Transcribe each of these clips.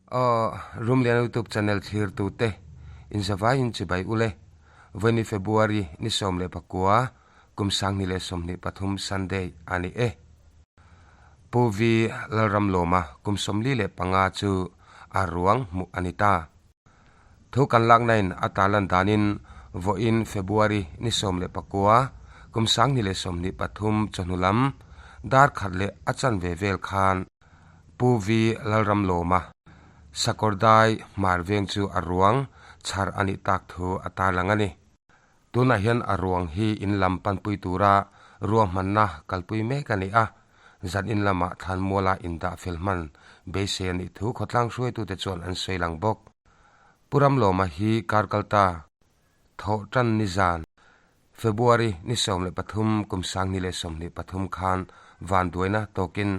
Aw Rumlian YouTube channel thlirtute inzavaiin chibai ule. Vawiini February ni 19 kum 2023 Sunday a ni e. Pu V Lalramlawma kum 45 chu a ruang hmuh a ni ta. Thu kan laknain a tarlan danin vawiin February ni 19 kum 2023 chawhnu lam dar khat leh a chanve vel khan Pu V Lalramlawma Sakawrdai hmar veng chu a ruang chhar a nih tak thu a tarlang a ni. Tunah hian a ruang hi in lam panpui tura ruahmanna kalpui mek a ni a, zan in lamah thlanmuala indah fel hman beisei a nih thu khawtlang hruaitute chuan an sawi lang bawk. Pu Ramlawma hi kar kalta thawh tan ni zan February ni 13 kum 2023 khan vanduaina tawkin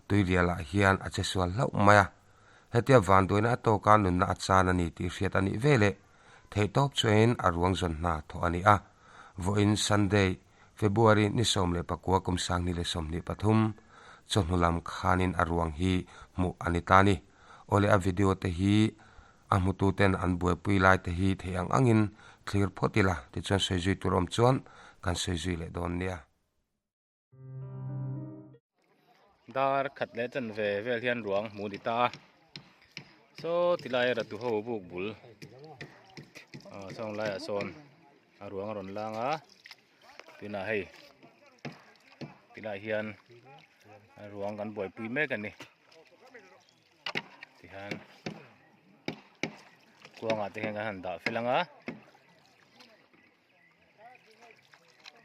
tuirialah hian a che sual hlauh mai a, hetia vanduaina a tawka nunna a chan a ni tih hriat a nih veleh Theihtawp chuain a ruang zawn hna thawh a ni a, vawiin Sunday, February ni 19 kum 2023, chawhnu lam khanin a ruang hi hmuh a ni ta ni. Awle a video te hi a hmutu ten an buaipui lai te hi theih ang angin thlir phawt ila tichuan sawi zui tur awm chuan kan sawi zui leh dawn nia. Dar khat leh chanve vel hian ruang hmuh a ni ta a saw tilai a ratu ho buk bul ah sawn laiah sawn a ruang a rawn lang a tunah hei tilaiah hian a ruang kan buaipui mek a ni tihian kuangah te hian kan han dah fel ang a.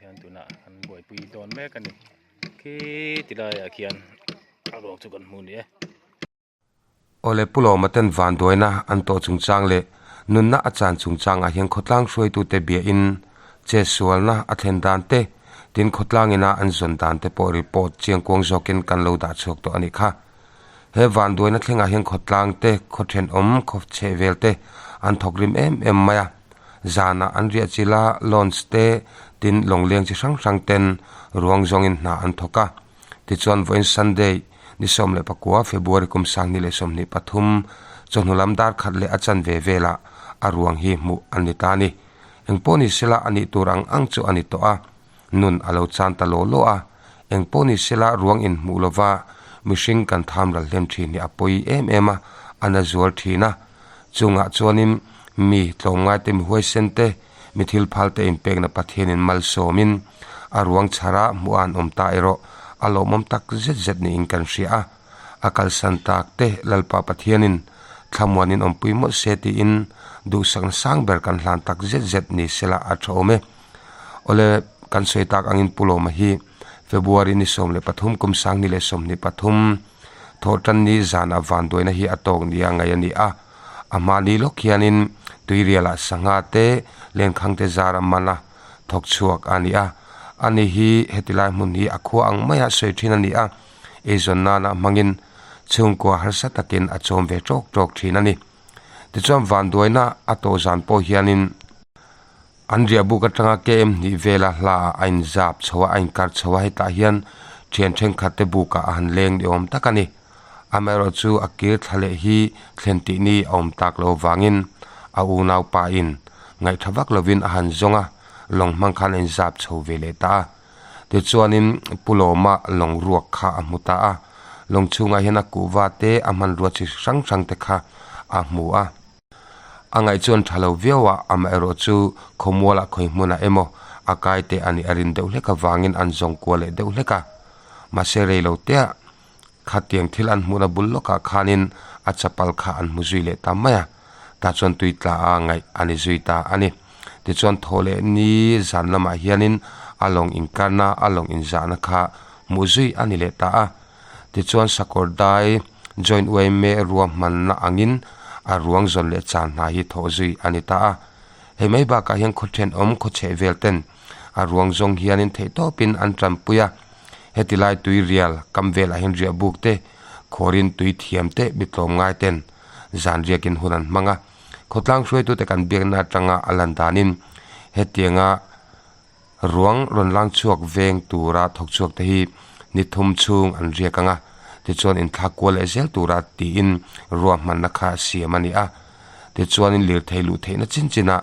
Hian tunah an buaipui dawn mek a ni khi ti laiah khian a ruak chu kan hmu ni e. Awle Pu Lawma ten vanduaina an tawh chungchang leh nunna a chan chungchangah hian khawtlang hruaitute biahin chetsualna a thlen dan te, tin khawtlang ina an zawn dan te pawh report chiangkuang zawkin kan lo dah chhuak tawh a nih kha. He vanduaina thlengah hian khawtlang te, khaw thenawm, khaw chheh vel te an thawk rim em em mai a. Zanah an riah chilh a, launch te, tin lawngleng chi hrang hrang ten ruang zawngin hna an thawk a. Tichuan vawiin Sunday ni 19 February kum 2023 chawhnu lam dar khat leh a chanve velah a ruang hi hmuh an ni ta a ni. Engpawh ni sela a nih tur ang ang chu a ni tawh a. Nun a lo chan ta law law a, engpawh ni sela ruang inhmuh lova mihring kan tham ral hlem thin hi a pawi em em a, a na zual thin a. Chungah chuanin mi tlawmngaite mi huaisen te, mi thil phal te inpekna Pathianin malsawmin a ruang chhara hmuh a an awm ta erawh a lawmawm tak zet zet niin kan hria a. A kalsan tak te Lalpa Pathianin thlamuanin awmpui mawlh se tiin duhsakna sang ber kan hlan tak zet zet ni sela a tha awm e. Awle, kan sawi tak angin Pu Lawma hi February ni 13 kum 2023 thawhtan ni zanah vanduaina hi a tawk nia ngaih a ni a. A hmahni lawk hianin Tuirialah sangha te lenkhang te zar a man a, thawk chhuak a ni a. Ani hi heti lai hmun hi a khua ang maia sawi thin a ni a, eizawn nana hmangin chhungkua harsa takin a chawm ve tawk tawk thin a ni. Tichuan vanduaina a tawh zan pawh hianin An riahbuk atanga KM hnih vela hla ah a inzap chho a, a inkar chho a, hetah hian thian thenkhat te bukah a han leng ni awm tak a ni. Amaherawh chu a kir thla leh hi thlen tih ni a awm tak lo vangin a unau pa in ngaihtha vak lovin a han zawng a, lawng hmang khan a inzap chho ve leh ta a. Tichuanin Pu Lawma lawng ruak kha a hmu ta a, lawng chhungah hian a kuhva te a hmanrua chi hrang hrang te kha a hmu a. A ngaih chuan tha lo viau a, amaherawh chu khawmualah khawi hmunah emaw a kai teh a nih a rin deuh hlek avangin an zawng kual leh deuh hlek a. Mahse rei lo tea khatiang thil an hmuhna bul lawkah khanin a chapal kha an hmu zui leh ta mai a, tah chuan tui tla a ngaih a ni zui ta a ni. Tichuan thaw leh ni zan lamah hianin a lawng inkarna, a lawng inzahna kha hmuh zui a ni leh ta a. Tichuan sakawr dai joint yma ruahmanna angin a ruang zawn leh chan hna hi thawh zui a ni ta a. Hei mai bakah hian khaw thenawm khaw chheh vel ten a ruang zawng hianin theihtawpin an tanpui a. Heti lai tui rial kam velah hian riah buk te, khawrin tui thiam te mi tlawmngai ten zan riakin hun an hmang a. Khawtlang hruaitute kan biakna atanga a lan danin hetianga Ruang rawn lang chhuak veng tura thawk chhuak te hi ni thum chhung an riak ang a. Tichuan inthlak kual leh zel tura tiin ruahmanna kha siam a ni a. Tichuanin lirthei luh theihna chin chinah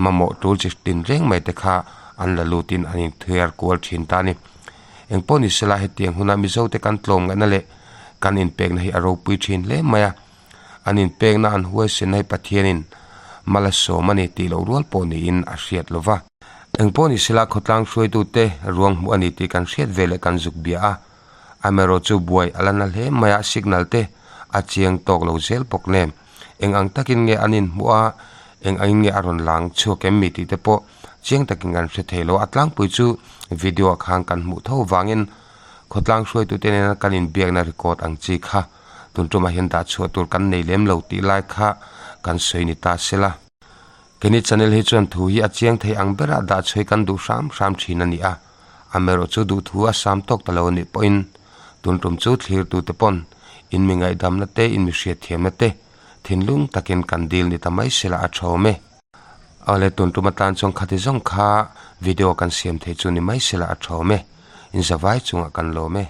mamawh tul chi tin reng mai te kha an la lutin an inthiar kual thin ta a ni. Engpawh ni sela hetiang huna Mizote kan tlawm ngaihna leh kan inpekna hi a ropui thin hle mai a. An inpekna an huaisenna hi Pathianin mal a sawm a ni tih loh rual pawh niin a hriat lo va. Engpawh ni sela khawtlang hruaitute ruang hmuh a ni tih kan hriat ve leh kan zuk bia a. Amaherawh chu buai a la na hle mai a, signal te a chiang tawk lo zel bawk nen. Eng ang takin nge an inhmuh a, eng angin nge a rawn lang chhuak em mi tih te pawh chiang takin kan hre thei lo. A tlangpui chu video ah khan kan hmuh tho vangin khawtlang hruaitute nena kan inbiakna record ang chi kha tun tumah hian dah chhuah tur kan nei lem lo tih lai kha kan sawi ni ta sela. Keini channel hi chuan thu hi a chiang thei ang berah dah chhuai kan duh hram hram thin a ni a, amaherawh chu duh thu a sam tawk ta lo a nih pawhin tun tum chu thlirtute pawn in mi ngaihdamna te in mi hriatthiamna te thinlung takin kan dil ni ta mai sela a tha awm e. Awle tun tum atan chuan khati zawng kha video kan siam thei chu ni mai sela a tha awm e, in zavai chungah kan lawm e.